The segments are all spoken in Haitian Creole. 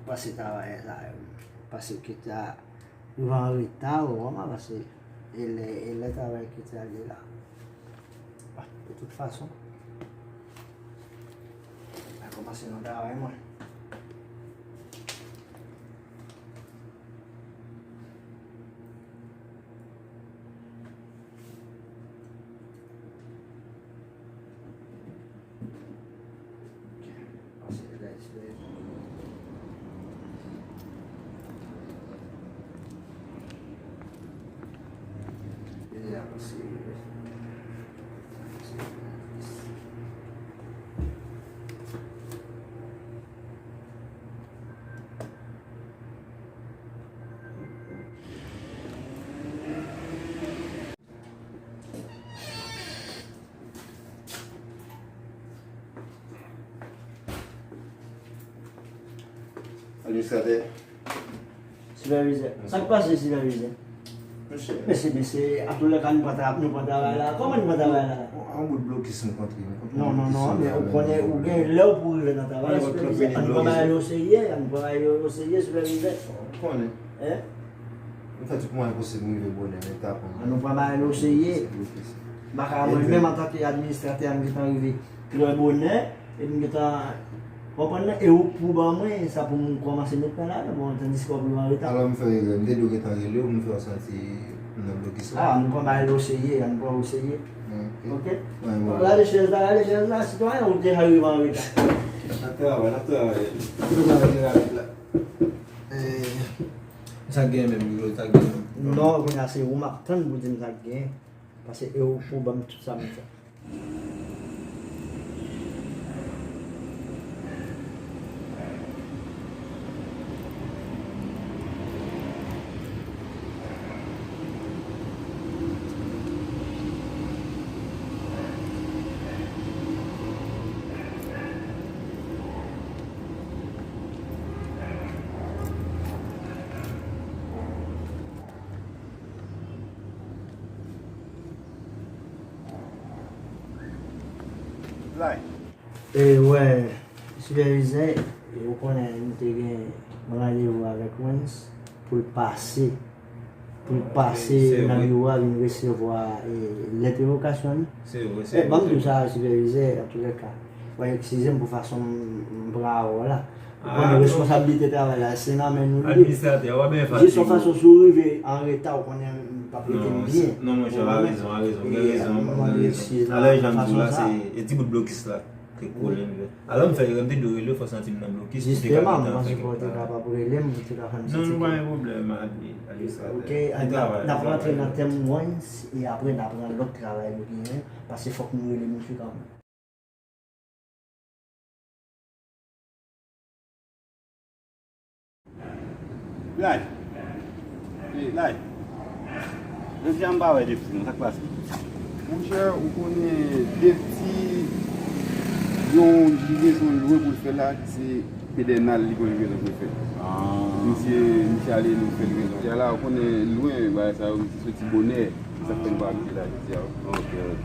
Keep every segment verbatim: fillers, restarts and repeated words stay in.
Pase travay sa yo. Pase kit la, rive an reta, ou wè, paske e lè, e lè travay kit la li la. De tout fason, mwen kòmanse nan travay mwen. Administratè. Sipèvizè. Sa k pase, sipèvizè? Mesye. Mesye, mesye, atoulèka, nou pa ta, nou pa travay la. Kòman nou pa travay la? Yon bout blokis m kontre. Non, non, non, men ou konnen, ou gen lè ou pou rive nan travay, sipèvizè. Ann pran bagay yo serye, ann pran bagay yo serye, sipèvizè. Ou konnen. Hein? M fè tout mwayen posib m rive bonè, men ta pran. Ann nou pran bagay yo serye. M pa ka, mwen menm, antanke administratè, m gentan rive trè bonè, e m gentan, konprann nan, e ou pou ban mwen sa pou m kòmanse met men ladan, bon, tandiske w ap rive an reta. Alò, m fè erè, m te dwe gentan rele w, m fè w santi m nan blokis la. Ah, ann pran bagay yo serye, ann pran yo serye. Ok. Rale chèz la, rale chèz la, sitwayen, ou deja rive an reta. N ap travay, n ap travay. Kote w pral rete rapid la? Eh, sa k gen menm, Milo, sa k gen menm? Non, kounye a se ou m ap tann pou di m sa k gen. Paske e ou pou ban m tout sa m fè. Lay. E, wè, sipèvizè, e, ou konnen, nou te gen yon randevou avèk Wens pou l pase, pou l pase nan biwo a vin resevwa, e, lèt revokasyon li. Se vre, se vre. E, ban m di w sa, sipèvizè, antoulèka, w a eskize m pou fason m, m pran a w la. Ou konnen responsablite travay la, se nan men nou li ye. Administratè, w ap byen fatige w. Jis yon fason, si w rive an reta, ou konnen m p ap rete m byen. Non, monchè, w a rezon, w a rezon, gen rezon, gen rezon. Alè, jan m di w la, se, e ti bout blokis la ki kole m. Alò, m fè erè, m te dwe rele w, fò w santi m nan blokis, m te ka gentan fè kèk bagay. Jisteman, m panse w te kapab rele m, ou te ka fè m santi ke... Non, nou pa gen pwoblèm, administratè. Ok, n ap rantre nan tèm Wens, e apre n ap pran lòt travay nou genyen, paske fòk nou rele misye kanmenm. Lay. Lay. Jodi a m pa wè Defti non, sa k pase? Monchè, ou konnen Defti gen yon livrezon lwen pou l fè la, se Pedènal li gen yon livrezon pou l fè. Misye, misye ale, nou fè livrezon. Jodi a la, ou konnen lwen, bagay sa yo, misye soti bonè. Se sa k fè nou pa abitye la jodi a. Ok, ok.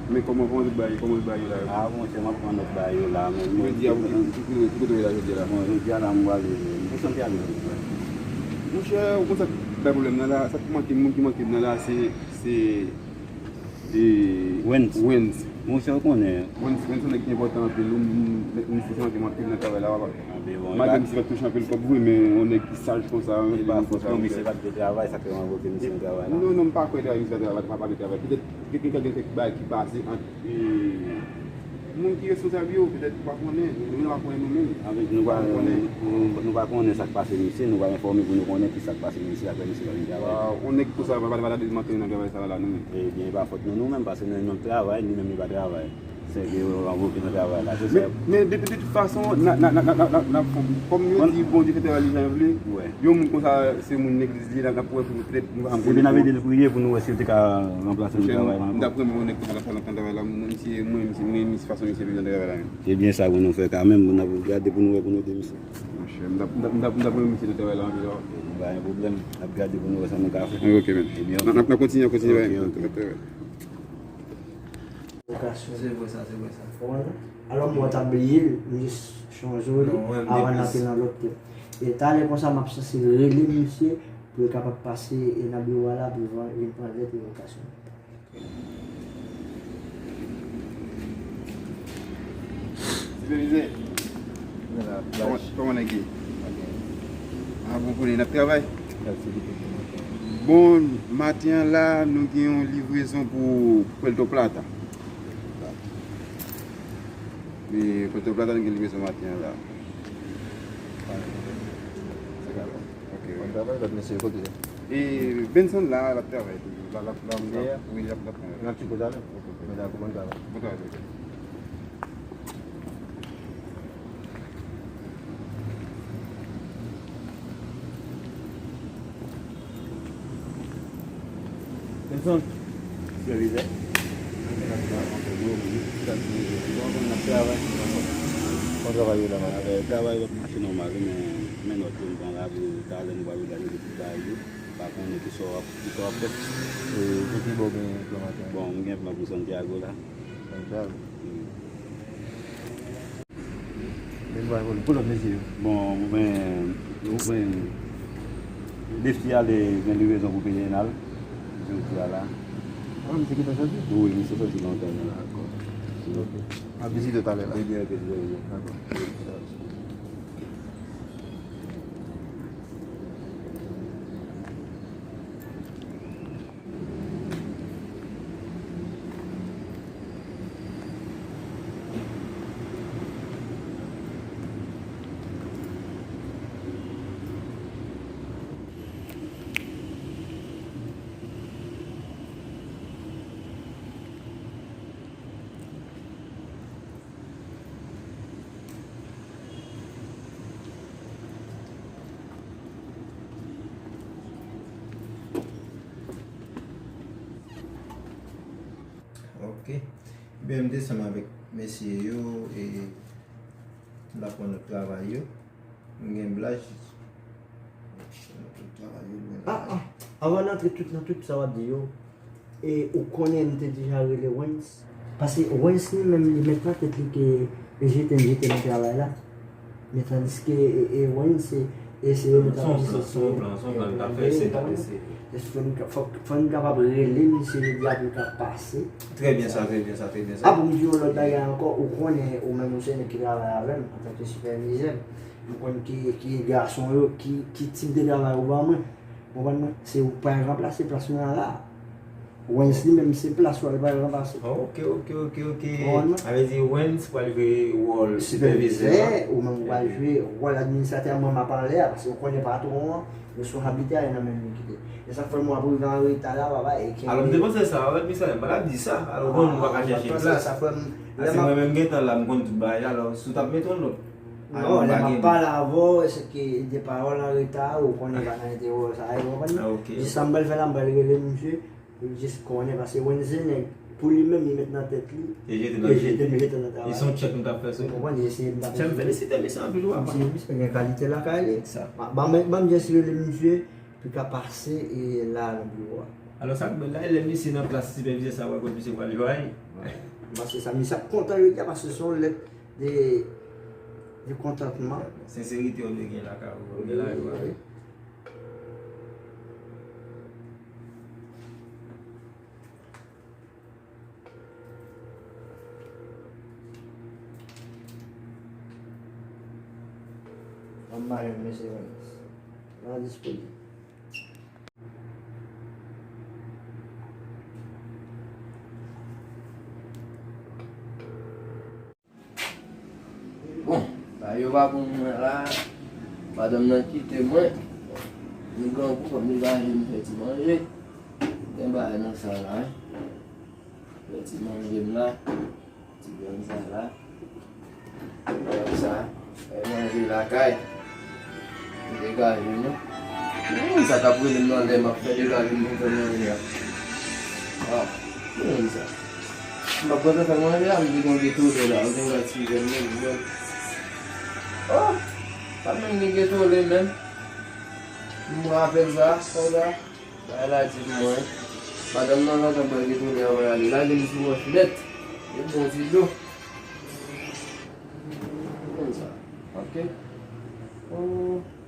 Men kòman, kòman tout bagay, kòman tout bagay yo la yo? Ah, monchè, m ap pran nòt bagay yo la, men jodi a, ki kote w ye la jodi a la? Bon, jodi a la, m prale, m santi ale jodi a. Monchè, ou konn sa k bay pwoblèm nan la, sa k manke, moun ki manke m nan la, se, se, e, Wens. Wens. Monchè, ou konnen. Wens, Wens se yon nèg ki enpòtan anpil, ou, m, m, misye se manke m anpil nan travay la, papa. Malgre misye pa t touche anpil kòb vre, men yon nèg ki saj konsa, yon nèg ki konsa. Misye pa t vle travay, sa k fè yo anvoke misye nan travay la. Non, non, m pa kwè misye pa t vle travay, pa t vle travay. Petèt, gen, gen, gen kèk bagay ki pase ant, e, moun ki responsab yo, petèt nou pa konnen, nou menm nou pa konnen nou menm. Anfen, nou pa, nou, nou pa konnen sa k pase misye, nou pa enfòme pou nou konnen ki sa k pase misye, apre misye pa vin travay. Yon nèg konsa, pa, pa, pa ta dwe manke nan travay sa la, non. Ebyen, e pa fòt nou, nou menm, paske nou menm n ap travay, li menm li pa travay. Sèke yo anvoke nan travay la, se sa. Men, men de, de tout fason, n a, n a, kòm yo di, Bondye fè travay li jan l vle, yon moun konsa, se moun legliz li ye, n ap, n ap wè pou nou, petèt, nou pa janm konnen. Ebyen, n ap ede l priye pou nou wè si yo te ka ranplase l nan travay la ankò. M t ap renmen wè yon nèg konsa nan travay la, mwen, misye, mwen, misye, mwen, misye, fason misye vin nan travay la menm. Se byen sa pou nou fè kanmenm, n ap gade pou nou wè pou nou ede misye. Monchè, m t ap, m t ap, m t ap, m t ap renmen misye nan travay la anpil, wi. Pa gen pwoblèm, n ap gade pou nou wè sa nou ka fè. Ok, men. Ebyen, n ap, n ap kontinye, kontinye, ok, ok. Se vre sa, se vre sa. Konprann? Alò, m wè w t ap bliye l, m jis chonje w li avan n antre nan lòt tèm. E talè konsa, m ap sanse rele misye pou l kapab pase, e, nan biwo a la pou l vin pran lèt revokasyon. Sipèvizè, kòman, kòman nèg ye? A, bon, konnen n ap travay. Bon, maten an la, nou gen yon livrezon pou Puerto Plata. E Puerto Plata, nou gen livrezon maten an la. Ok, wi. Bon travay, lòt mesye kote? E Benson la, l ap travay toujou. La, l ap, la, wi, l ap, l ap travay. N ap ti kote avè l? Ok, ok. Bon travay. Bon travay, ok. Benson. Sipèvizè. Bon travay yo la, madanm. Travay yo ap mache nòmal, wi, men, men nòt yo m pran la pou talè nou pral òganize tout bagay yo. Pa konnen kisa w ap, kisa w ap fè. E, pou ki bò w gen plan maten an? Bon, m gen plan pou Santiago la. Santiago? Wi. Men nou pral pou lòt mesye yo. Bon, mwen, mwen, defi ale gen livrezon pou Pedernal jodi a la. Ah, misye gentan soti? Wi, misye soti lontan deja. Dakò. Ok. Ap vizite w talè la? Wi, byen, ok, byen, byen. Dakò. Ok. Ebyen, m desann avèk mesye yo e m t ap pran nòt travay yo. M gen blaj. Ah, ah, avan n antre tout nan tout sa w ap di yo, e ou konnen m te deja rele Wens. Paske Wens li menm, li met nan tèt li ke Ejete, Ejete nan travay la. Men tandiske, e, e Wens se, e se yo met ap pise, se yo. Se yon plan, se yon plan, se yon plan, se yon plan, se yon plan. Fò n ka, fò, fò n kapab rele misye jodi a pou l ka pase. Trè byen sa, trè byen sa, trè byen sa. Ah, pou m di yon lòt bagay ankò, ou konnen, ou menm ou se nèg ki travay avè m antanke sipèvizè m. M konn ki, ki gason yo, ki, ki tip de travay ou ban mwen. Konprann mwen? Se ou k pral ranplase plas mwen an la. Wens li menm se plas ou al pral ranplase. Ok, ok, ok, ok. Konprann mwen? Sa vle di Wens pral jwe wòl sipèvizè, sipèvizè, ou menm ou pral jwe wòl administratè, mwen m ap anlè a, paske ou konnen patwon an, responsabilite a nan men li kite. E sa k fè m w ap rive an reta la, papa, e kenbe. Alò, m te panse sa, wè, misye, m pa t ap di sa. Alò, bon, nou pa ka chèche plas. Sa fè m, paske mwen menm gentan la, m konn tout bagay, alò, si w t ap mete yon lòt. Non, lè m ap pale avè w, se ke de pawòl an reta, ou konnen pa nan enterè w sa, ou konprann? Ah, ok. Jis sa m pral fè la, m pral rele misye, pou l jis konnen, paske Wens se nèg, pou li menm, li met nan tèt li, e Ejete, Ejete nan travay. E se yon tchèk nou t ap fè sou li. Ou konprann? E se m t ap fè sou li. Misye, misye gen kalite lakay li. Sa. Ban m, ban m jis rele misye, pou l ka pase, e la, nan biwo a. Alò, sa k bèl la, e lè misye nan plas sipèvizè sa, wè kot misye pral jwe. Paske sa, misye ap kontan jodi a, paske se yon lèt de, de kontantman. Senserite w dwe gen lakay ou, gen lajwa. Wi, wi. Ban m mare mesye Wens. Nan disponib. Bon, bagay yo pa bon mwen la. Madanm nan kite mwen. M grangou, fò m degaje m fè ti manje. Gen bagay nan sal la, wi. Fè ti manje m la. Ti grenn sa la. Grenn sa. Fè manje lakay. Degaje nou. Ki moun sa k ap rele m nan lè m ap fè degaje m pou m fè manje a? Ah, ki moun sa? M p ap kontan fè manje a, m di gon getole la, ou te wè ti jèn nan, jèn. Oh! Pa menm gen getole menm. M rapèl sa, konsa. Bagay la di pou mwen. Madanm nan gentan bwè getole anvan l ale. Lage m sou wòch nèt. E bon ti dlo. Konn sa. Ok. Oh.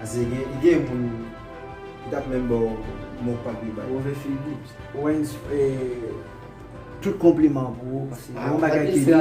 Paske gen, gen moun ki t ap menm ba w mokòb li bay. Move figi. Wens, eh, Tout konpliman pou ou, paske yon bagay ki tou,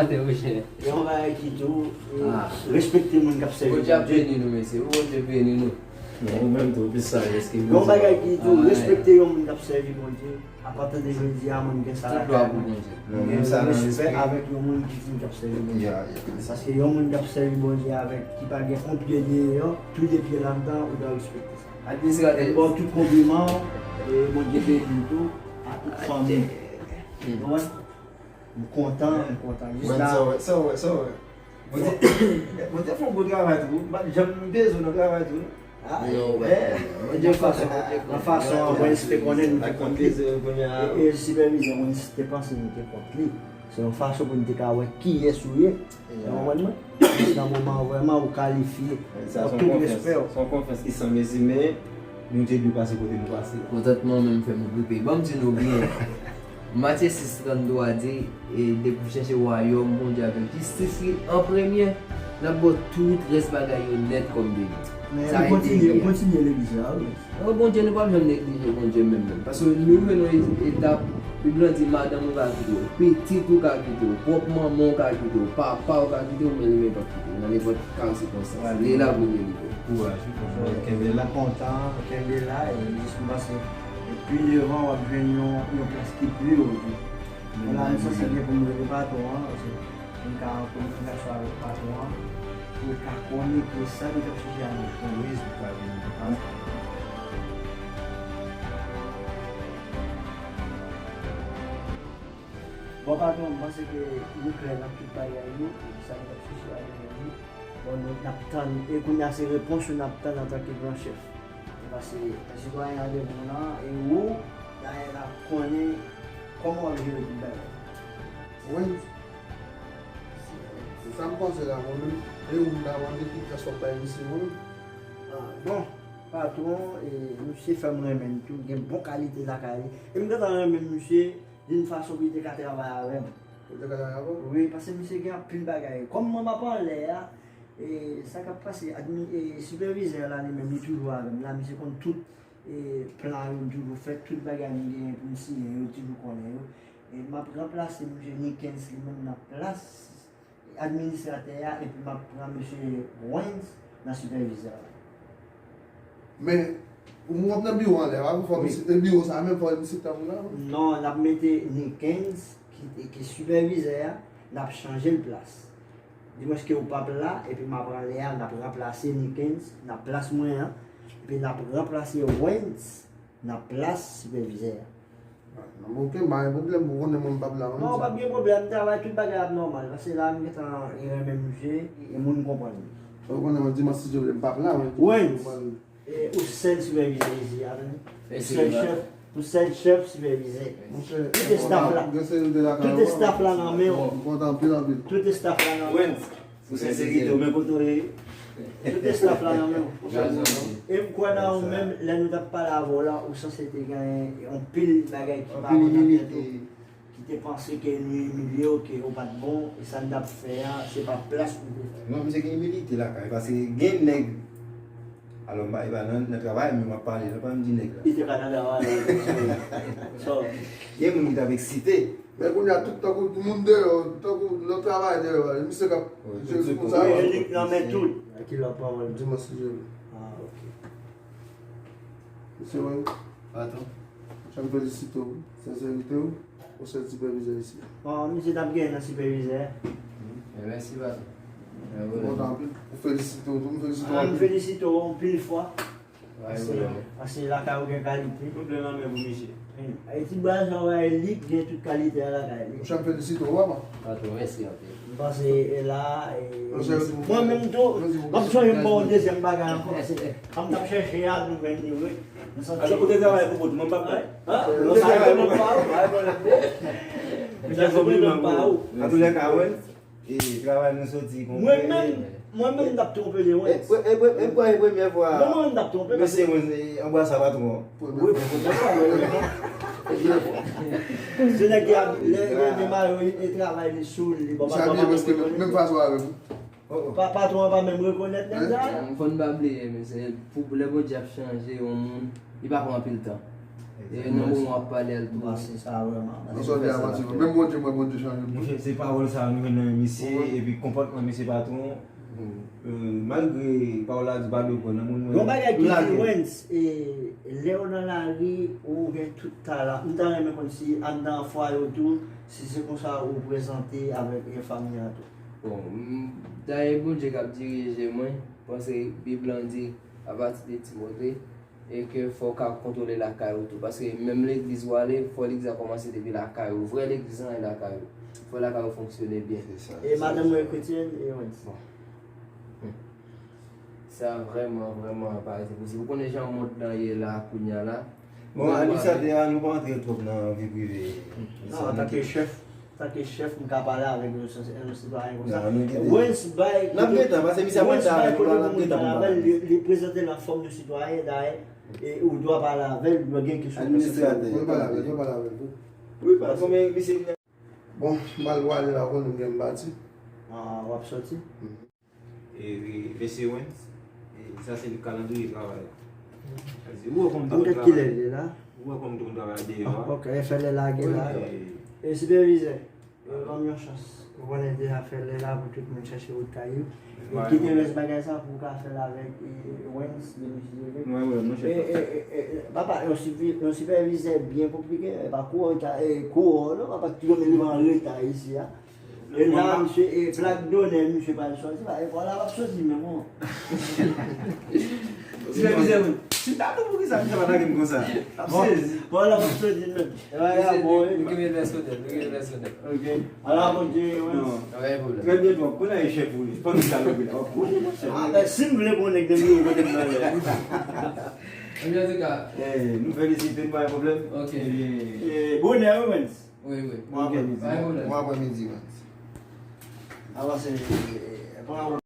yon bagay ki tou, e, respekte moun k ap sèvi Bondye. Bondye ap beni nou, mesye. Bondye beni nou. Men ou menm tou, ou plis saje ke Bondye. Yon bagay ki tou, respekte yon moun k ap sèvi Bondye. Apati de jodi a, mwen gen sa lakay mwen. Mwen gen respè avèk yon moun ki di m k ap sèvi Bondye. Paske yon moun k ap sèvi Bondye avèk, ki pa gen yon pye deyò, tou de pye ladan, ou dwe respekte sa. Administratè. Mwen ba w tout konpliman, e Bondye beni w tou, a tout fanmi. Ou konprann? M kontan, m kontan. Jis la. Sa w wè, sa w wè, sa w wè. Bondye, Bondye fè yon bon travay tou. M pa t janm bezwen nan travay tou. Ah, yon fason, yon fason, Wens te konnen nou te kont li. E, e sipèvizè Wens te panse nou te kont li. Se yon fason pou nou te ka wè kiyès ou ye. Ou konprann mwen? Nan moman an, vrèman, ou kalifye. Ak tout respè w. Se yon konfyans ki san mezi, men nou te dwe pase kote nou pase a. Kontantman menm fè m gripe. Ban m di nou byen. Matye sis trannde a di, e depi w chèche wayòm Bondye avèk jistis li an premye, l ap ba w tout rès bagay yo nèt kòm deli. Sa e kontinye, kontinye legliz la, wi. Nan Bondye, nou p ap janm neglije Bondye menm, menm. Paske nou rive nan etap, Bib lan di, madanm ou ka kite w, pitit ou ka kite w, pwòp manman w ka kite w, papa w ka kite w, men li menm p ap kite w. Nan nenpòt ka sikonstans, li la pou nou rive. Kouraj, wi, kouraj. Kenbe la. Kontan, kenbe la, e jis m panse, e pi devan, w ap jwenn yon, yon plas ki pi wo tou. Mwen la, m sanse gen pou m rele patwon an, paske m ka an kominikasyon avèk patwon an, pou l ka konnen ke sa nou t ap chèche a nou jwenn. Wi, sa ka vin. Bon, patwon, m panse ke nou klè nan tout bagay yo, e sa nou t ap chèche a nou jwenn li. Bon, nou, n ap tann, e kounye a se repons yo n ap tann antanke gran chèf. Paske sitwayen an devan w lan, e ou, dayè l ap konnen kòman w ap jere tout bagay. Wi. Se sa m panse la, mwen menm. E ou, m ta mande ki klas w ap bay misye, mwen menm. Ah, bon, patwon, e, misye fè m renmen l tou, gen bon kalite lakay li. E m gentan renmen misye, d'une façon pou li te ka travay avè m. Pou li te ka travay avè w? Wi, paske misye gen anpil bagay. Kòm mwen m ap anlè a, e sa k ap pase, admi-, e sipèvizè a la, li menm, li toujou avè m la, misye konn tout, e plan yo m toujou fè, tout bagay m genyen pou m siyen yo, li toujou konnen yo. E m ap ranplase misye Nikens li menm nan plas administratè a, epi m ap pran mesye Wens nan sipèvizè a. Men, ou w ap nan biwo anlè a, fò misye, e biwo sa a menm, fò misye tankou la, wi. Non, n ap mete Nikens, ki, ki sipèvizè a, n ap chanje l plas. Dimwens ke ou p ap la, epi m ap anlè a, n ap ranplase Nikens nan plas mwen an, epi n ap ranplase Wens nan plas sipèvizè a. Ah, non, ok, m pa gen pwoblèm, ou konnen mwen m p ap la, wi. Non, pa gen pwoblèm, travay, tout bagay ap nòmal, paske la m gentan renmen misye, e moun konprann li. Ou konnen mwen dimanch si Dye vle m p ap la, wi. Wens, e, ou sèl sipèvizè isi a, tande? Ou sèl chèf, ou sèl chèf sipèvizè. Tout estaf la. Tout estaf la nan men w. M kontan anpil, anpil. Tout estaf la nan men w. Pou sensète w, men kote w ye. Tout estaf la nan men w. E m kwè nan ou menm, lè nou t ap pale avè w la, ou sanse te gen yon pil bagay ki pa bon nan tèt ou, ki te panse ke nou imilye w, ke ou pa t bon, e sa n t ap fè a, se pa plas ou te fè. Non, misye gen imilite lakay, paske gen nèg, alò, m pa, e pa nan, nan travay, men m ap pale, non, pa m di nèg la. Li te ka nan travay, wi. So, gen moun ki t ap eksite. Men kounye a, tout tankou moun deyò, tankou nan travay deyò a, misye k ap jere tout moun sa yo. Wi, li nan men tout. Ak ki lòt pawòl? Dimanch si Dye vle. Ah, ok. Mesye Wens. Patwon. Jan m felisite w, sensète w, ou sèl sipèvizè isi. Bon, misye t ap gen nan sipèvizè. Mèsi, patwon. M kontan anpil. M felisite w tou, m felisite w anpil. Ah, m felisite w anpil fwa. Paske, paske lakay ou gen kalite. Pwoblèm nan men pou misye. Wi. Ayiti baz nan wè li gen tout kalite a lakay li. Monchè, m felisite w, papa. Patwon, mèsi anpil. M panse, e la, e, mwen menm tou, m ap sonje m ba w dezyèm bagay ankò, paske sa m t ap chèche a, nou jwenn li, wi. Mwen santi. Alò, ou te travay pou kont mwen, m p ap bay. Hein? Ou te travay pou kont mwen. Mwen te travay pou kont mwen. Antoulèka, wi. E travay nou soti konprann. Mwen menm, mwen menm m t ap twonpe de Wens. E, e, e, e, e premyè fwa. Non, mwen menm m t ap twonpe. Mesye Wens, e, anbrasa patwon. Wi, premyè fwa, wi. Se nèg ki ap, lè, lè demare, e travay li sou li, bon, patwon pa menm rekonèt. Menm fason avè m. Pa, patwon an pa menm rekonèt nèg sa. Fò n pa bliye, mesye, pou lè Bondye ap chanje yon moun, li pa pran anpil tan. E nan moman w ap pale a l tou. Pase sa vrèman. Nan sòti a pati menm Bondye, mwen Bondye chanje. Monchè, se pawòl sa nou jwenn nan men misye, epi konpòtman misye patwon. Malgre pawòl la di pa dwe pran nan moun, mwen. Yon bagay ki di Wens, e, lè w nan lari, ou gen tout tala. M ta renmen konn si anndan fwaye w tou, si se konsa ou prezante avèk, e, fanmi an tou. Bon, m, dayè Bondye k ap dirije mwen, paske Bib lan di, apati de Timote, e ke fò w ka kontwole lakay ou tou. Paske menm legliz ou ale, fò legliz la kòmanse depi lakay ou. Vrè legliz lan e lakay ou. Fò lakay ou fonksyone byen. Se sa. E madanm ou e kretyèn, e Wens? Bon. Hmm. Sa vrèman, vrèman pa rete posib. Ou konnen jan mond lan ye la, kounye a la. Bon, administratè a, nou pa antre twòp nan vi prive. Non, antanke chèf, antanke chèf, m ka pale avèk yon, yon sitwayen konsa. Non, nou kite. Wens bay, n ap gentan, paske misye ap Wens bay kote pou moun pale avè l, li, li prezante l an fòm de sitwayen, dayè, e ou dwe pale avè l, dwe gen kesyon. Administratè. Dwe pale avè l, dwe pale avè l tou. Wi, pa konbyen misye. Bon, m al prale la, ou konnen m gen m pati. Ah, w ap sòti? E, e, mesye Wens, e, sa se kalandriye travay la. Sa di, ou wè kòm m te konn travay. Ou wè kòm m te konn travay deyò a. Ok, e fè lè lage la. E sipèvizè, e, ban m yon chans. Ou konnen deja fè lè la pou tout moun chèche wout kay yo. E kite rès bagay sa pou w ka fè l avèk, e, Wens, de mesye Jovik. Mwen, mwen, mwen chèf. E, e, e, e, papa, yon sipi-, yon sipèvizè byen konplike, e pa kou an, e, kou an, non, papa, ki konn rive an reta isi a. E la, misye, e plak donè, misye pral sòti, pa, e pa la, w ap sòti menm, non. Sipèvizè, wi. Si m ta tou, poukisa misye pa lage m konsa? Bon, bon, la, w ap sòti menm. E pa la, bon, wi. Nou kenbe vès sou tèt, nou kenbe vès sou tèt. Ok. Ala, bon, Dieu, wi. Non. Pa gen pwoblèm. Trè byen, bon, konnen e chèf ou, li. Pandan sa, nou la. Konnen, monchè. Ah, ben, si m vle konnen, de nou, kote m nan lè. Ebyen, antouka. Eh, nou felisite, nou pa gen pwoblèm. Ok. Ebyen. Eh, bonè, wi, Wens. Wi, wi. Bon aprèmidi. Bon aprèmidi, Wens. Avanse, eh, eh, pran